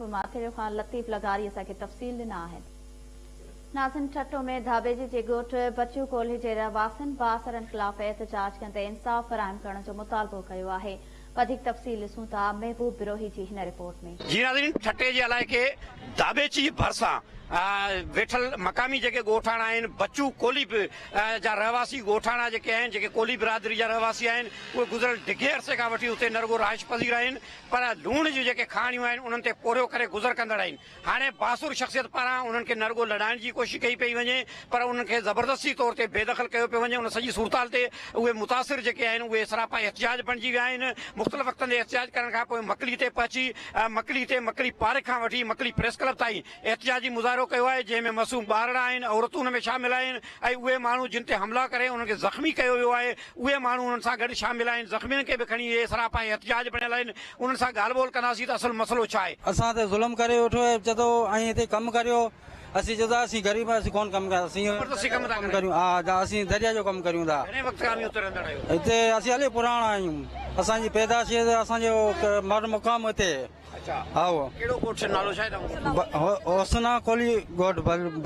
ميرپور ماٿيلو کان لطيف لغاري اسان کي تفصيل ڏنا آهن. ناظرين ٺٽو ۾ ڌاٻيجي جي ڳوٺ بچو ڪولهي جي رهواسين بااثرن خلاف احتجاج ڪندي انصاف فراهم ڪرڻ جو مطالبو ڪيو آهي. وڌيڪ تفصيل ڏسون ٿا محبوب بروهي جي هن رپورٽ ۾. جي ناظرين ٺٽي جي علائقي داٻيچي ڀرسان ويٺل مقامي جيڪي ڳوٺاڻا آهن بچو ڪولهي به جا رهواسي ڳوٺاڻا جيڪي آهن جيڪي ڪولهي برادري جا رهواسي آهن اهي گذريل ڊگهي عرصي کان وٺي اتي نه رڳو رهائش پذير آهن پر لوڻ جون جيڪي کاڻيون آهن انهن تي پورهيو ڪري گذر ڪندڙ آهن هاڻي بااثر شخصيت پاران انهن کي نه رڳو لڏائڻ جي ڪوشش ڪئي پئي وڃي پر انهن کي زبردستي طور تي بيدخل ڪيو پيو وڃي ان سڄي صورتحال تي اهي متاثر جيڪي آهن اهي سراپا احتجاج بڻجي ويا آهن مختلف وقتن تي احتجاج ڪرڻ کان پوء مڪلي تي پهچي مڪلي تي مڪلي پارڪ کان وٺي مڪلي پريس ڪلب تائين احتجاجي مظاهرو ڪيو آهي جنهن ۾ معصوم ٻارڙا آهن عورتون ان ۾ شامل آهن ۽ اهي ماڻهو جن تي حملا ڪري انهن کي زخمي ڪيو ويو آهي اهي ماڻهو انهن سان گڏ شامل آهن زخمين کي به کڻي اهي سراپا احتجاج بڻيل آهن انهن سان ڳالهه ٻولهه ڪنداسين ته اصل مسئلو ڇا آهي. اسان تي ظلم ڪري ويٺو آهي چئي ٿو ۽ هتي ڪم ڪريو اسين چئون ٿا اسين غريب آهيون اسين ڪونه ڪم ڪنداسين زبردستي ڪم ٿا ڪريون ها اسين دريا جو ڪم ڪريون ٿا. گهڻي وقت کان اوهين اتي رهندڙ آهيو؟ هتي اسين الائي پراڻا آهيون اسان جي پيدائش اسان جو مر مقام هتي آهي. اڇا هائو. ڪهڙو ڳوٺ نالو ڇا آهي توهان جو؟ حسنا ڪولهي ڳوٺ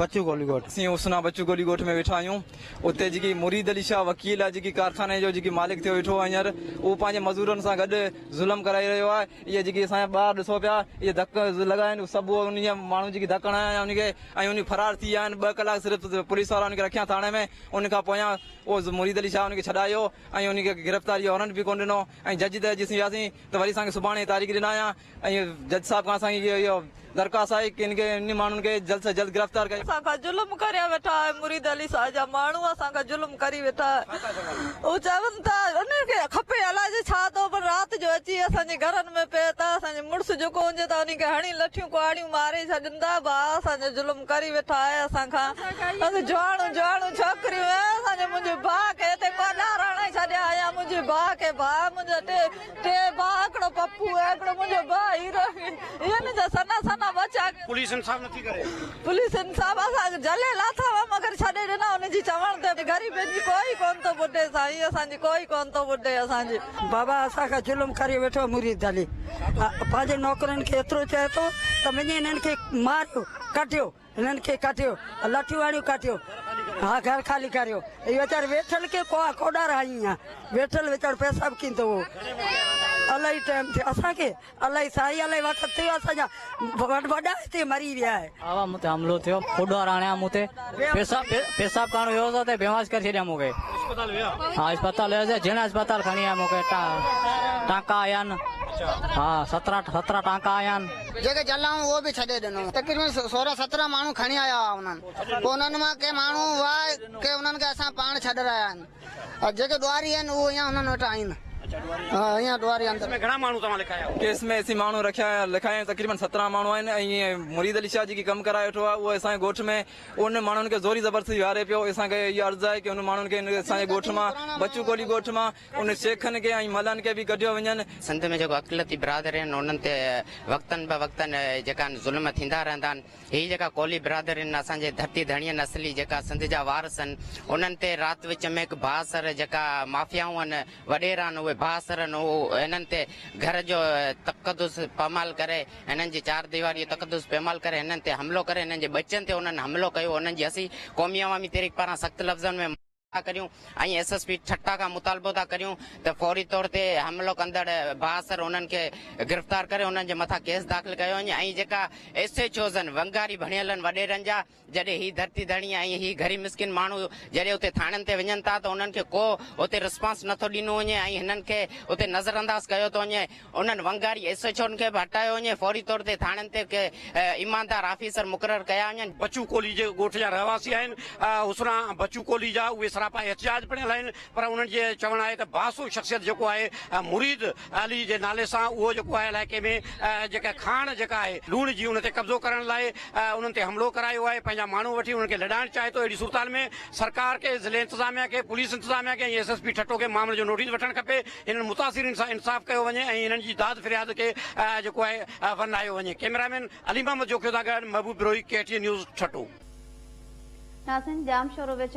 بچو ڪولهي ڳوٺ. اسين حسنا بچو ڪولهي ڳوٺ ۾ ويٺا آهيون اتي جيڪي مريد علي شاهه وڪيل آهي جيڪي ڪارخاني جو جيڪي مالڪ ٿيو ويٺو آهي هينئر اهو پنهنجي مزورن سان گڏ ظلم ڪرائي رهيو آهي اهي جيڪي اسان جا ٻار ڏسو پيا اهي ڌڪ لڳا آهن سڀ اهو انهي جا ماڻهو جيڪي ڌڪ هڻايا آهن انهي کي ۽ انهي فرار ٿي ويا آهن ٻه ڪلاڪ صرف پوليس وارا انهي کي رکيا ٿاڻي ۾ ان کان پويان اهو مريد علي شاهه انهي کي ڇڏايو ۽ انهي کي گرفتاري جو وارنٽ به ڪونه ڏنو ۽ جج تي اڄ اسين وياسين ته وري اسان کي سڀاڻي جي تاريخ ڏنا آيا ۽ جج صاحب کان اسان کي اهو درخواست آهي ڪي ان کي انهن ماڻهن کي جلد سان جلد گرفتار ڪيو. اسان کان ظلم ڪريا ويٺا آهي مريد علي شاهه جا ماڻهو اسان کان ظلم ڪري ويٺا هو چون ٿا انهن کي کپي الائجي ڇا ٿو پر رات جو اچي اسان جي گهرن ۾ پئي ٿا اسان جي مڙس جيڪو هجي ٿا انهي کي هڻي لٺيون ڪهاڙيون ماري ڇڏين ٿا ڀاء اسان جو ظلم ڪري ويٺا آهي اسان کان اسان جواڻون جواڻون ڇوڪريون آهن اسان جو منهنجي ڀاء کي هتي ڪوڏار هڻي ڇڏيا آيا منهنجي ڀاء کي ڀاء منهنجا ٽي ٽي ڀاء هڪڙو پپو ۽ هڪڙو منهنجو ڀاء هيرو اهن جا سنها سنها ٻچا. پوليس انصاف نٿي ڪري. پوليس انصاف اسان کي جهلي لاٿا هئا مگر ڇڏي ڏنا ان جي چوڻ تي غريبن جي ڪوئي ڪون ٿو ٻڏي سائين اسان جي ڪوئي ڪون ٿو ٻڏي اسان جي. بابا اسان کان ظلم ڪري ويٺو مريد علي پنهنجي نوڪرن کي ايترو چئي ٿو ته وڃي هنن کي ماريو ڪڍيو. هنن کي ڪڍيو، لٺيون هڻيون ڪڍيو، ها گهر خالي ڪريو. هي ويچاري ويٺل کي ڪوئا ڪوڏار هنئي ها، ويٺل ويچارو پئسا به ڪيندو هو. الائي ٽائيم ٿيو اسان کي، الائي سائين الائي وقت ٿيو اسان جا وڏا هتي مري ويا آهن. آوا مون تي حملو ٿيو، ڪوڏار هڻيا مون تي، پيشاب پيشاب ڪرڻ ويو هوس ته بيهوش ڪري ڇڏيا مون کي. اسپتال ويا؟ ها اسپتال ويس، جنرل اسپتال کڻي آيا مون کي، ٽانڪا آيا آهن، ها سترهن سترهن ٽانڪا آيا آهن. جيڪي جلائون اهو به ڇڏي ڏنو. تقريبن سورهن سترهن ماڻهو کڻي آيا هئا انهن پوء انهن مان ڪي ماڻهو هئا ڪي انهن کي اسان پاڻ ڇڏرايا آهن ۽ جيڪي ڏوهاري آهن اهي اڃا انهن وٽ آهن ها اڃا ڏوهاري ڪيس اندر. ۾ گهڻا ماڻهو توهان لکايا هئا؟ ڪيس ۾ اسين ماڻهو رکيا لکايا آهن تقريبن سترهن ماڻهو آهن ۽ مريد علي شاهه جيڪي ڪم ڪرائي ويٺو آهي اهو اسان جي ڳوٺ ۾ انهن ماڻهن کي زوري زبردستي ويهاري پيو اسان کي اهو عرض آهي ڪي انهن ماڻهن کي اسان جي ڳوٺ مان بچو ڪولهي ڳوٺ مان ان شيخن کي ۽ ملن کي به ڪڍيو وڃن. سنڌ ۾ جيڪو اقليتي برادري آهن انهن تي وقتن به وقتن جيڪا آهن ظلم ٿيندا رهندا آهن. هي جيڪا ڪولهي برادري آهن اسان جي ڌرتي ڌڻي آهن اصلي جيڪا سنڌ جا وارث آهن انهن تي رات وچ ۾ هڪ بااثر جيڪا مافيائون آهن وڏيرا آهن اهي بااثر آهن اهي هنن تي گهر جو تقدس پامال ڪري هنن جي چار ديواري جو تقدس پيمال ڪري هنن تي حملو ڪري هنن جي ٻچن تي انهن حملو ڪيو انهن جي اسين قومي عوامي تحريڪ پاران سخت لفظن ۾ ٿا ڪريون ۽ ايس ايس پي ٺٽا کان مطالبو ٿا ڪريون ته فوري طور تي حملو ڪندڙ بااثر انهن کي گرفتار ڪري انهن جي مٿان ڪيس داخل ڪيو وڃي ۽ جيڪا ايس ايڇ اوز آهن ونگاري ڀڻيل آهن وڏيرن جا جڏهن هي ڌرتي ڌڻي ۽ هي غريب مسڪين ماڻهو جڏهن اتي ٿاڻن تي وڃن ٿا ته انهن کي ڪو اتي رسپانس نٿو ڏنو وڃي ۽ هنن کي اتي نظرانداز ڪيو ٿو وڃي انهن ونگاري ايس ايڇ اوز کي به هٽايو وڃي فوري طور تي ٿاڻن تي ڪي ايماندار آفيسر مقرر ڪيا وڃن. بچو ڪولهي جي ڳوٺ جا رهواسي آهن حسنا بچو ڪولهي جا اهي سراپا احتجاج پڻ هلائين پر انهن جي چوڻ آهي ته بااثر شخصيت جيڪو آهي مريد علي جي نالي سان اهو جيڪو آهي علائقي ۾ جيڪا کاڻ جيڪا آهي لوڻ جي ان تي قبضو ڪرڻ لاء انهن تي حملو ڪرايو آهي پنهنجا ماڻهو وٺي انهن کي لڏائڻ چاهي ٿو اهڙي صورتحال ۾ سرڪار کي ضلعي انتظاميا کي پوليس انتظاميا کي ۽ ايس ايس پي ٺٽو کي معاملي جو نوٽيس وٺڻ کپي هنن متاثرين سان انصاف ڪيو وڃي ۽ هنن جي داد فرياد کي جيڪو آهي ورنايو وڃي ڪئميرا مين علي محمد جوکيو سان گڏ Mehboob Brohi K T N news Thatta. ناظرين ڄامشورو وچ.